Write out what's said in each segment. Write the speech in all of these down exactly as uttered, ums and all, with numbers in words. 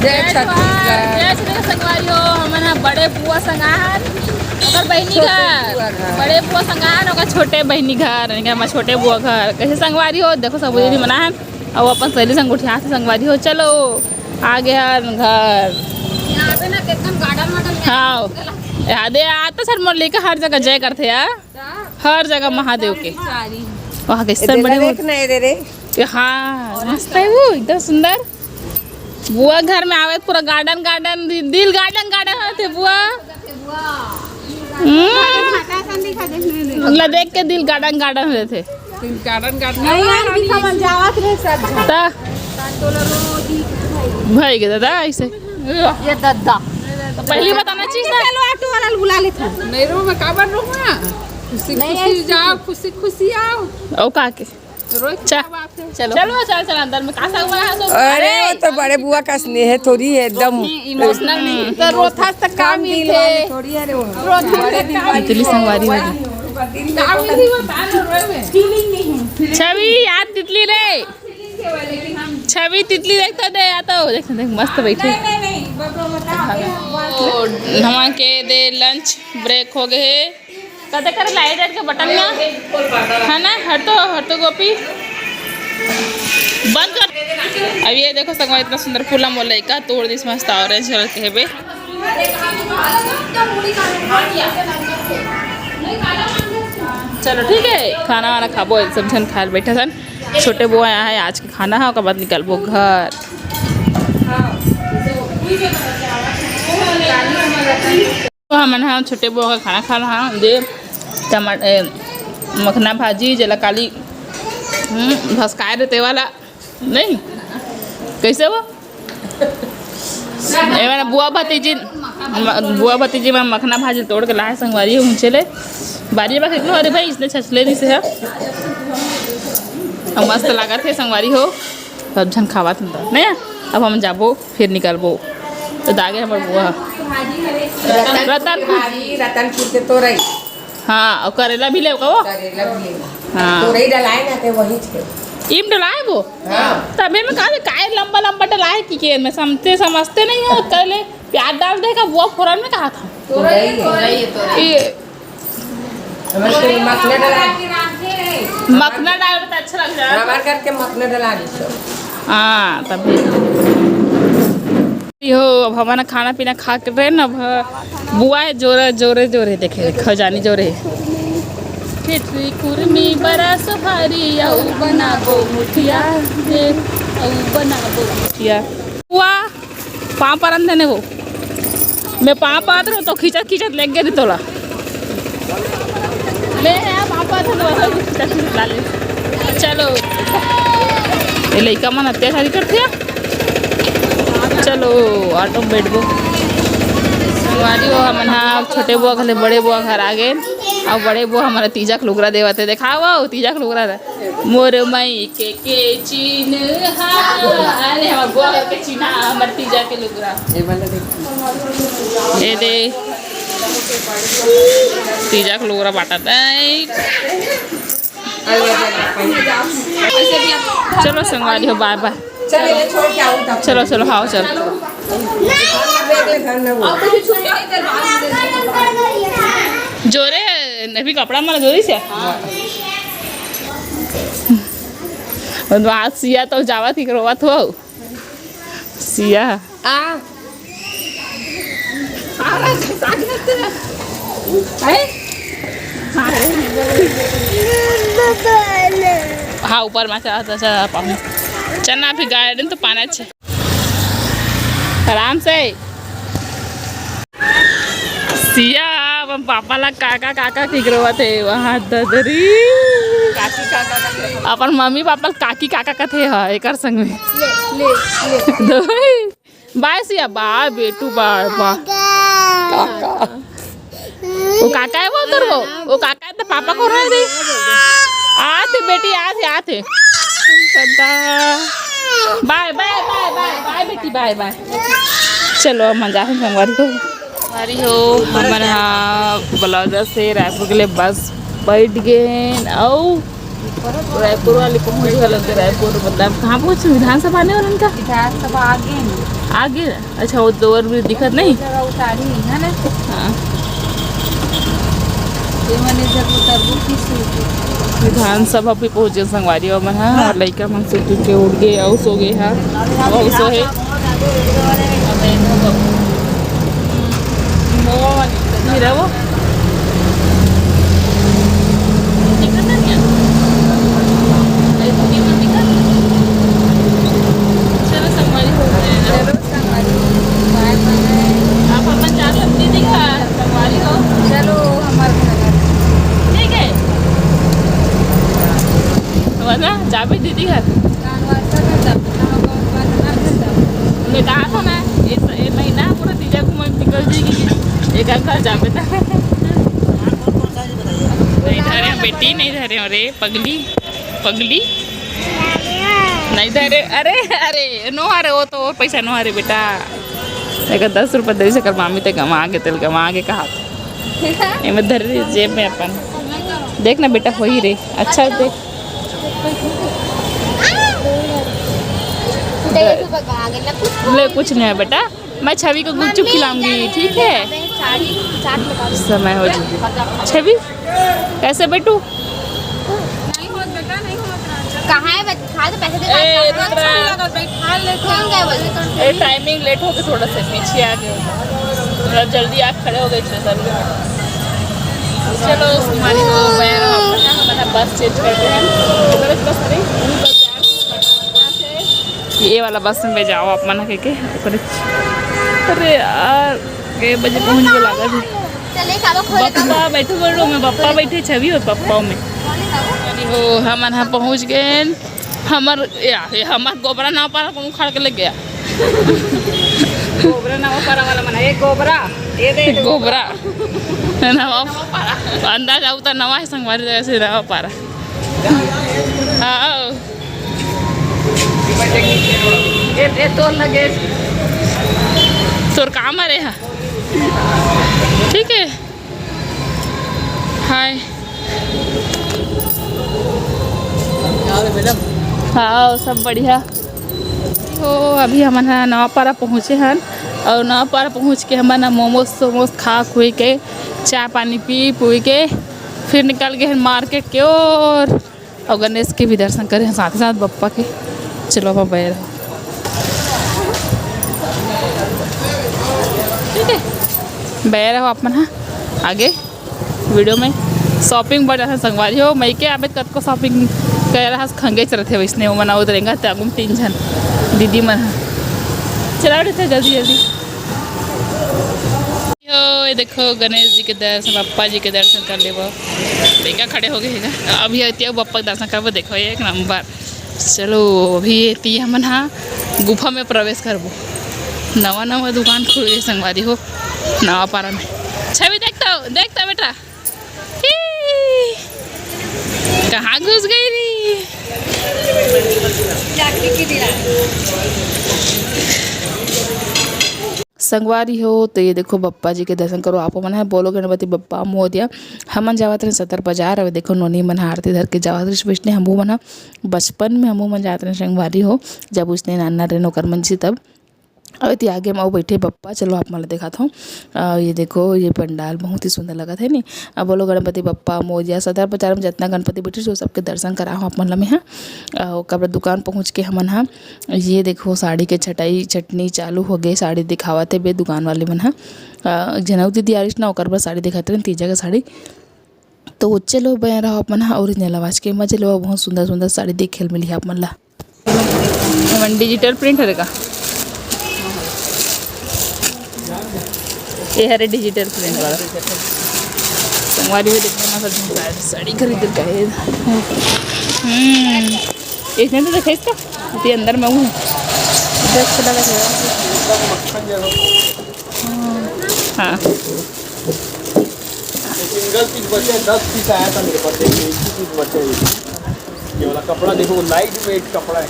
जय छत्तीसगढ़। जय छत्तीसगढ़ संगवारी हो, हमन ह बड़े बुआ संग आए हन, ओकर बहिनी घर। बड़े बुआ संग आए हन, ओकर छोटे बहिनी घर, यानी कि हमर छोटे बुआ घर। कैसे संगवारी हो, देखो सब दीदी मन आए हन, अउ अपन सहेली संग गोठियाथे संगवारी हो। चलो, आ गे हन घर। यहाँ पे ना एकदम गार्डन वार्डन में हाँ, यादे आता सर, मोर लइका हर जगह जय करथे यार। हर जगह महादेव के। वहाँ कैसन बड़े देख ना, ये दे रे। हाँ, मस्त है वो, एकदम सुंदर। बुआ घर में आवे त पूरा गार्डन गार्डन, दि-, दिल गार्डन गार्डन होथे बुआ। हम्म। ला देख के दिल गार्डन गार्डन होथे। Garden garden. नहीं यार, दिखा मन जावत रहे सब। त भई गे दादा ऐसे। ये दद्दा। पहली बताना चाहिए था। चलो ऑटो वाला ला बुला लेथे। नहीं रो, मैं काबर रोऊँ ना? खुशी खुशी जाओ, खुशी खुशी आओ। ओ का के? रोए के चा-, का बात है? चलो। चलो, चल, चल, अंदर में का साग बना है तो? अरे, वो तो बड़े बुआ का स्नेह थोड़ी है, एकदम। इमोशनल नहीं। तो रोथा से काम काम दिल मिलथे। वाले थोड़ी है रे वो। रोथा से काम तितली संगवारी हो गई। काम मिलथे, वो तान रोए में। छवि, यार, तितली रे। छवि तितली देख तो दे, आ तो देख, देख, मस्त बैठे। नहीं, नहीं, नहीं, बबलू बता, अभी हम बात ओ, हमन के दे लंच ब्रेक हो गए हे। कते करे लाइट वाइट के बटन ना, है ना? हट तो, हट तो गोपी, बंद कर। अब ये देखो संगवारी, इतना सुंदर फूल मोर लइका तोड़ दिस, मस्त ऑरेंज कलर के हेबे। चलो ठीक है, खाना वाना खाबो, सब झन खाए ल बैठा सन। छोटे बुआ यहाँ है, आज के खाना है, ओकर बाद निकलबो घर। तो हमन ह छोटे बुआ का खाना खा रहा दे टमाटर, मखना भाजी, जेला काली, हम्म, भसकाए रहे ते वाला नहीं, कैसे वो? ए, मैंने बुआ भतीजी, म-, बुआ भतीजी में मखना भाजी तोड़ के लाए संगवारी ऊंचे ले। बारी बा कितनो, अरे भाई, इसने छछले नहीं से है। अब मस्त लागत है संगवारी हो। सब झन खावत हन नहीं। अब हम जाबो, फिर निकलबो। तो दागे हमर बुआ ह। रतनपुर रतनपुर। भाभी, रतनपुर के तोरई। हाँ, और करेला भी ले का वो? करेला भी ले। हाँ। तोरई डलाए ना ते वही थे। ईम डलाए वो? हाँ। तबे मैं कहा, काय लंबा लंबा डलाए कि के में समझते, समझते नहीं हो, कर ले। प्याज डाल दे का, वो फोरन में कहा था। तोरई, तोरई, तोरई। ये हमर के मखना डला। मखना डाल तो अच्छा लग जाए। हमार घर के मखना डला दी सब। हाँ, तभी। हो, अब हमन खाना पीना खा के रहे न, अब बुआ है जोरे, जोरे, जोरे देखे, खजानी जोरे। खिचड़ी कुरमी बड़ा सोहारी, आऊ बनाबो मुठिया, दे, आऊ बनाबो मुठिया। बुआ, पाँव परन देने वो। मैं पाँव पात रहूँ तो खींचत खींचत लेग गे तोला। मैं है पाँव पात रहूँ तो खींचत खींचत ला ले। चलो। ये लइका मन अत्याचारी करथे। चलो, ऑटो में बैठबो। संगवारी हो, हमन हा छोटे बुआ घर ले बड़े बुआ घर आ गए। अब बड़े बुआ हमारा तीजा के लुगरा देवत है। देखाओ, तीजा के लुगरा। मोर मायके के चिन्हा, अरे हमर बुआ घर के चिन्हा, हमर तीजा के लुगरा। ए दे, तीजा के लुगरा बांटत है। चलो संगवारी हो, बाय बाय। चलो, चलो, हाँ, चलो। जोरे, नवी कपड़ा मन जोरी से। आज सिया तो जावत ही रोवत हो। सिया। आ। हाँ, ऊपर में चला, चला, चला, पानी। चलना अभी गार्डन तो पाना छे। आराम से। सिया, अपन पापा ला काका, काका किकरवत हे, वहाँ ददरी। काकी, काका, काका। अपन मम्मी पापा ला काकी, काका कथे ह, एकर संग में। ले, ले, ले। दो। बाय सिया, बाय बेटू, बाय, बाय। काका। वो काका है वो तोर वो? वो काका है तो पापा को रह दे। आते बेटी, आते, आते। दादा। बाय, बाय, बाय, बाय, बाय बेटी, बाय, बाय। चलो, अब मजा है संगवारी हो। संगवारी हो, हमन हा बलौदा से रायपुर के लिए बस बैठ गए अउ रायपुर वाले पहुंच गए। रायपुर मतलब कहाँ पहुंच, विधानसभा आने वाला उनका? विधानसभा आगे। आगे, अच्छा, वो तो और भी दिखत नहीं। जगह उतारी है ना। हाँ। ये वाले जब उतरबो किस चीज़ की? विधानसभा भी पहुँचे संगवारी हो मन ह, हाँ। और लइका मन सुत के उठ गए, अउ सो गए हा, अउ सो है। मेरा वो दिखत नहीं है। अरे, दीदी मन दिखत। चलो, संगवारी हो गए। चलो, संगवारी, बाय बाय। आप अपन जानो दीदी का संगवारी हो। चलो, हमारे घर। ठीक है। वरना जाबे दीदी घर। कान वास्ता कर जाबे, ना हो, कान वास्ता कर जाबे। मैं कहा था ना, ये स-, ये महीना पूरा तीजा घूमे में निकल जाएगी। एक आध बार जाबे था। नहीं धरे बेटी, नहीं धरे। अरे पगली, पगली। नहीं धरे। अरे, अरे, नो हरे, वो तो और पैसा नो हरे बेटा। एक दस रुपये दे सकर मामी ते गमा के, तेल गमा के कहा। एमे धर रही जेब में अपन। देख ना बेटा, होई रे। अच्छा देख। ले, कुछ नहीं है बेटा, मैं छवि को गुपचुप खिलाऊंगी, ठीक है? समय हो जी। छवि, कैसे बेटू? कहाँ है बच्चा? खा तो पैसे दे, ए, खा। इधर आ। कौन गया बोल? ए, टाइमिंग लेट हो गया, थोड़ा सा पीछे आ गए। थोड़ा जल्दी आ खड़े हो गए थे सभी। चलो, हमारी वो वैन है, हमारा बस चेंज करते हैं। बस, बस नहीं, ये वाला बस में जाओ आप मन के, के ऊपर। अरे यार, के बजे पहुँच गए लगा भी। चले, काबा खोले, बप्पा बैठो, बोलो, मैं बप्पा बैठे, छवि और बप्पा में। अरे हो, हमन ह पहुँच गए। हमर, या, ये हमर गोबरा नाव पारा कोनो उखाड़ के ले गया। गोबरा नाव पारा वाला मना, ये गोबरा, ये दे, ये दे। गोबरा। है ना, वो अंदाज आवता नवा है, संगवारी जगह से नवा पारा। हाँ। ए, ए, तोर लगेज। तोर काम आ रे हा। ठीक है। हाय। हाँ, सब बढ़िया। तो अभी हमन ह नवापारा पहुँचे हन, और नवापारा पहुँच के हमन ह मोमोज सोमोज खा खुई के, चाय पानी पी पुई के, फिर निकल गए हन मार्केट के ओर। और गणेश के भी दर्शन करे हैं साथ ही साथ बप्पा के। चलो, अब बैर हो, ठीक है, बैर हो आप मन हा आगे वीडियो में। शॉपिंग बर जाथे संगवारी हो, मई के आबे कतको शॉपिंग करे रहा, खंगे चलत हे वैसने, वो मन आवत रहेंगा, ते आगू में तीन झन दीदी मन हा। चला बेटा, चल जल्दी जल्दी। यो, ये देखो गणेश जी के दर्शन, बप्पा जी के दर्शन कर लेबो। देखा खड़े हो गए हैं। अभी आती है बप्पा के दर्शन करबो, देखो एक नंबर। चलो अभी ये ती हमन हा गुफा में प्रवेश करबो। नवा नवा दुकान खुले संगवारी हो नवापारा में। छवि देख तो, देख तो बेटा। ई, कहाँ घुस गई री? संगवारी हो, तो ये देखो बप्पा जी के दर्शन करो आप मन ह। बोलो गणपति बप्पा मोरिया। हमन जावत रहे सदर बाजार। अब देखो नोनी मन ह आरती धर के जावत रहिस वैसने हमू मन ह। बचपन में हमू मन जात रहे संगवारी हो, जब उसने नाना रहे नौकर मन जी तब। अब एती आगे म अउ बैठे बप्पा, चलो आप मन ल देखात हूँ। अ, ये देखो, ये पंडाल बहुत ही सुंदर लगत है नी। अब बोलो गणपति बप्पा मोरिया, सदर बाजार में जितना गणपति बैठे हो सबके दर्शन कराहूँ आप मन ल मैं ह। अ, ओकर बाद दुकान पहुँच के हमन ह ये देखो साड़ी के छटाई छटनी चालू हो गए, साड़ी दिखावत हे बे दुकान वाले मन ह। अ, एक झन अउ दीदी आरिस ना, ओकर बर साड़ी दिखाते रहे, तीजा के साड़ी। तो चलो बने रहो अपन ह ओरिजिनल आवाज के मजे लो, बहुत सुंदर सुंदर साड़ी देखे ल मिली आप मन ला। हमन डिजिटल प्रिंट हरे का? ये हरे डिजिटल प्रिंट वाला। संगवारी हो देखना ना, सब साड़ी, साड़ी खरीद के आए। हम्म, इसने तो देखा इसका, अभी अंदर में हूँ। ड्रेस खुला लगा हुआ। हाँ। सिंगल पीस बचे, दस पीस आया था मेरे पास, एक ही पीस बचे। ये वाला कपड़ा देखो, लाइट वेट कपड़ा है।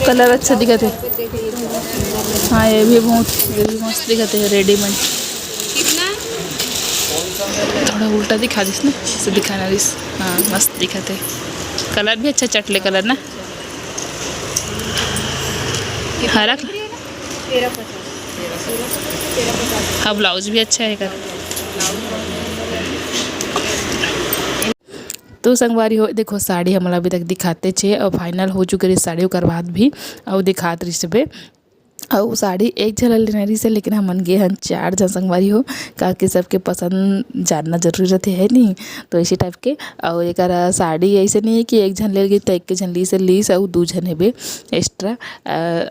कलर अच्छा दिखत हे। हाँ, ये भी बहुत, ये भी मस्त दिखत हे, रेडीमेड। थोड़ा उल्टा दिखा दिस ना, ऐसे दिखाना दिस। हाँ, मस्त दिखत हे। कलर भी अच्छा, चटले कलर ना। हरा। हाँ, ब्लाउज भी अच्छा है एकर। तो संगवारी हो, देखो, साड़ी हमला अभी तक दिखाते छे और फाइनल हो चुके रही साड़ी, ओकर बाद भी अउ दिखात रही सबे। अउ साड़ी एक झन ल लेना रहिस हे, लेकिन हमन गे हन चार झन संगवारी हो, काकि सबके पसंद जानना जरूरी रहते है नी, तो इसी टाइप के। अउ एकर साड़ी ऐसे नहीं है कि एक झन ले गे तो एक झन लीस, लीस अउ दू झन हेबे एक्स्ट्रा।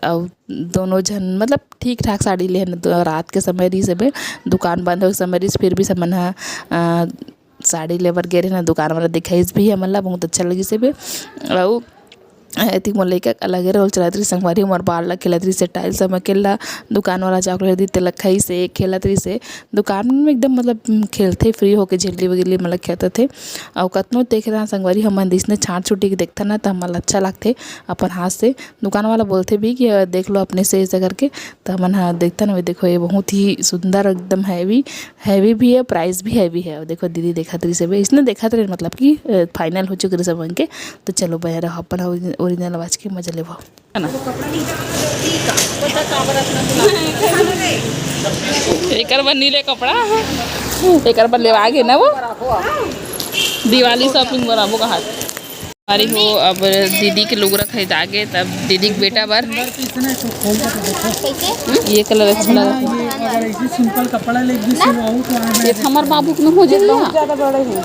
अउ दोनों झन मतलब ठीक ठाक साड़ी लेहन, रात के समय रहिस हेबे, दुकान बंद होए के समय रहिस, फिर भी हमन ह, अ, साड़ी लेबर गे रहे ना, दुकान वाला दिखाइस भी हमन ला, बहुत अच्छा लगिस हेबे। अउ एती मोर लइका अलगे रोल चलत रहिस संगवारी, हमर बाल ला खेलत रहिस, टाइल्स म खेलला, दुकान वाला चॉकलेट दी तेला खाइस हे, खेलत रहिस हे। दुकान में एकदम मतलब खेलथे, फ्री होके झिल्ली वगैरह मतलब खेलत थे। अउ कतनो देख रहा संगवारी, हमन जइसने छाट छुटी के देखथन ना, त हमन ला अच्छा लागथे अपन हाथ से। दुकान वाला बोलथे भी कि, "अ, देख लो अपने से," ऐसा करके। त हमन ह देखथन, अभी देखो, ये बहुत ही सुंदर, एकदम हैवी, हैवी भी है, प्राइस भी हैवी है। अउ देखो, दीदी देखत रहिस हे, इसने देखत रहे, मतलब कि, अ, फाइनल हो चुके रहे सब मन के। तो चलो, बने रहो, अपन ओरि-, ओरिजिनल आवाज के मजा लेबो, है ना? एकर बर नीले कपड़ा, एकर बर लेवा गे ना वो, दिवाली शॉपिंग बर आबो कहा। अरे हो, अब दीदी के लुगरा खरीदा गे, तब दीदी के बेटा बर। ये कलर अच्छा लगा। ये अगर ऐसे सिंपल कपड़ा ले, एक बीस से वो आउट वहाँ ये हमर बाबू के हो जाए। बहुत ज्यादा बड़े हैं।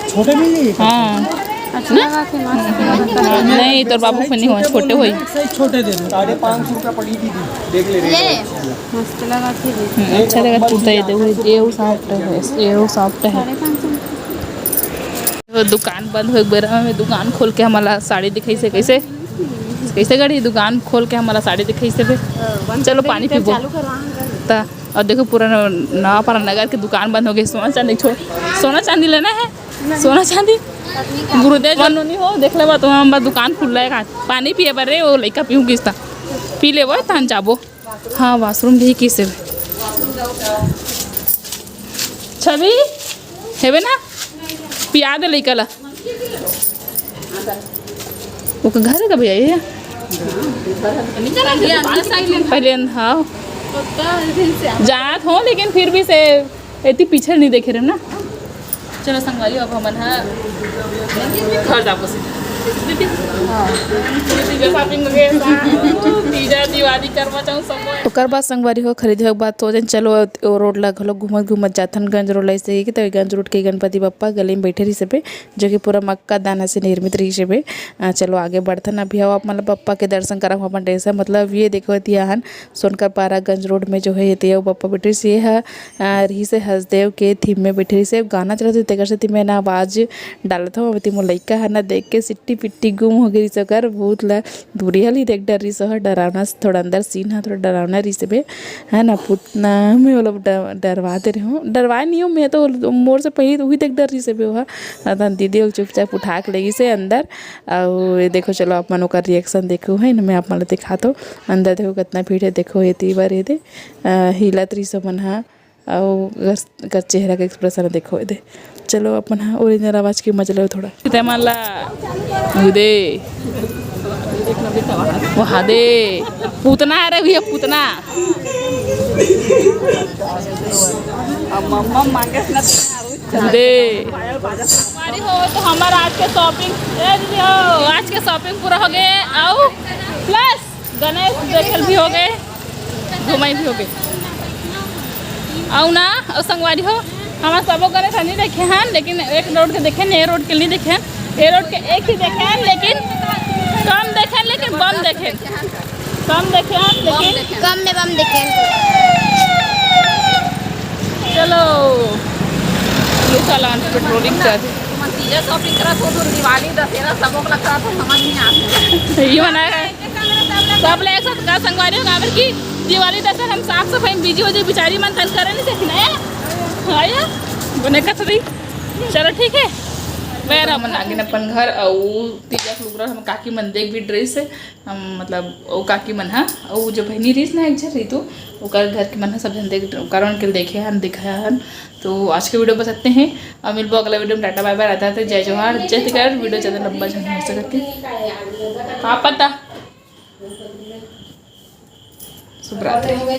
छोटे नहीं है? हाँ। अच्छा लगा के मस्त लगा। नहीं, तोर बाबू के नहीं हो, छोटे होई। एक साइज छोटे दे दो। साढ़े पाँच सौ रुपया पड़ी दीदी, देख ले रही है। मस्त लगा के। हम्म, अच्छा लगा, कुर्ता ये देखो, ये वो सॉफ्ट है, ये वो सॉफ्ट है। साढ़े पाँच सौ। तो दुकान बंद होए के बेरा में दुकान खोल के हमला साड़ी दिखाइस हे। कैसे, कैसे गढ़ी दुकान खोल के हमला साड़ी दिखाइस हे बे। चलो पानी पीबो। चालू करवा। ता, और देखो, पूरा न-, नवापारा नगर के दुकान बंद हो गए। सोना चांदी छोड़, सोना चांदी लेना है, सोना चांदी। गुरुदेव जनोनी हो, देख लेबा तो हम बस दुकान खुल रहा है। पानी पिए बर रे, वो लइका पीहूँ किस्ता पी लेबो, तहन जाबो। हाँ, वॉशरूम भी किसे छवि हेबे ना, पिया दे लइका ला। ओकर घर है का भैया ये? पहले अंदर, हाँ। जात हो, लेकिन फिर भी से एती पीछे नहीं देखे रहे ना। चलो संगवारी, अब हमन ह घर जाबो सीधा। तीजा शॉपिंग हो गए, तीजा दिवाली करवा चौथ सब। ओकर बाद संगवारी हो, खरीदे के बाद तो जन चलो ओ रोड ला घलो घूमत घूमत जाथन गंज रोड ला, ऐसे कि तो गंज रोड के गणपति बप्पा गली में बैठे रहिस हेबे, जो कि पूरा मक्का दाना से निर्मित रहिस हेबे। आ, चलो आगे बढ़थन। अभी आओ आप मतलब बप्पा के दर्शन कराओ अपन ड्रेस है, मतलब ये देखो एती आहन सोनकर पारा गंज रोड में जो है ये बप्पा बैठे रहिस हे। आ, रहिस हे हसदेव के थीम में बैठे रहिस हे, गाना चलत हे, तेकर सेती मैं ना आवाज डालत हव। अभी मोर लइका ह ना देख के सिट्टी पिट्टी गुम हो गई रहिस ओकर, भूत ला दूरी हली देख डर रहिस ओह, डरावना से थोड़ा अंदर सीन ह थोड़ा डरावना रहिस बे, है ना, पुतना में ओला ड-, डरवा दे रहे हो, डरवाए नहीं हो, मैं तो मोर से पहले उही देख डर रहिस बे ओह। अतन दीदी ओला चुपचाप उठा के ले गिस हे अंदर। अउ ये देखो, चलो आप मन ओकर रिएक्शन देखो है ना, मैं आप मन ला दिखात हव अंदर, देखो कितना भीड़ है, देखो ये तीवर ये दे अ, हिलत रहिस मन ह, अउ ओकर, ओकर चेहरा के एक्सप्रेशन देखो एदे। चलो अपन ह ओरिजिनल आवाज के मजा लेव थोड़ा। ते मन ला उदे, वहा दे, पुतना आ रहा है भैया, पुतना। अब मम्मा मांगे ना उदे। हमारी हो तो हमारा आज के शॉपिंग, ए दीदी हो, आज के शॉपिंग पूरा हो गए। आओ प्लस गणेश देखल भी हो गए, घुमाई भी हो गए। अउ ना, अउ संगवारी हो, हम सबो गणेश नहीं देखे हैं, लेकिन एक रोड के देखे, ए रोड के नहीं देखे हैं। ए रोड के एक ही देखे हैं, लेकिन कम देखे हैं, लेकिन बम देखे हैं। कम देखे हैं, लेकिन कम में बम देखे हैं। चलो, ये साला पेट्रोलिंग चार्ज। तीजा शॉपिंग करा तो दिवाली, दशहरा, सब ओकला करा तो समझ नहीं आता। ये मना है। सब ले एक साथ का संगवारी हो, काबर की दिवाली दशहरा हम साफ सफाई में बिजी हो जाए, बिचारी मन तन करे नहीं सकना है। आया? बने कचरी। चलो ठीक है। मैं हमन आगे अपन घर, अउ तीजा के लुगरा हम काकी मन देख भी ड्रेस है। हम मतलब ओ काकी मन हा, अउ जो बहिनी रहिस ना एक झन रितु, ओकर घर के मन हा सब झन देख, कारण के देखे हन, दिखाया हन। तो आज के वीडियो बस इतने हैं। अब मिलबो अगला वीडियो में। टाटा बाय बाय, राधे राधे, जय जोहार, जय छत्तीसगढ़। वीडियो ज़्यादा लंबा झन हो सके। हाँ पता। शुभ रात्रि।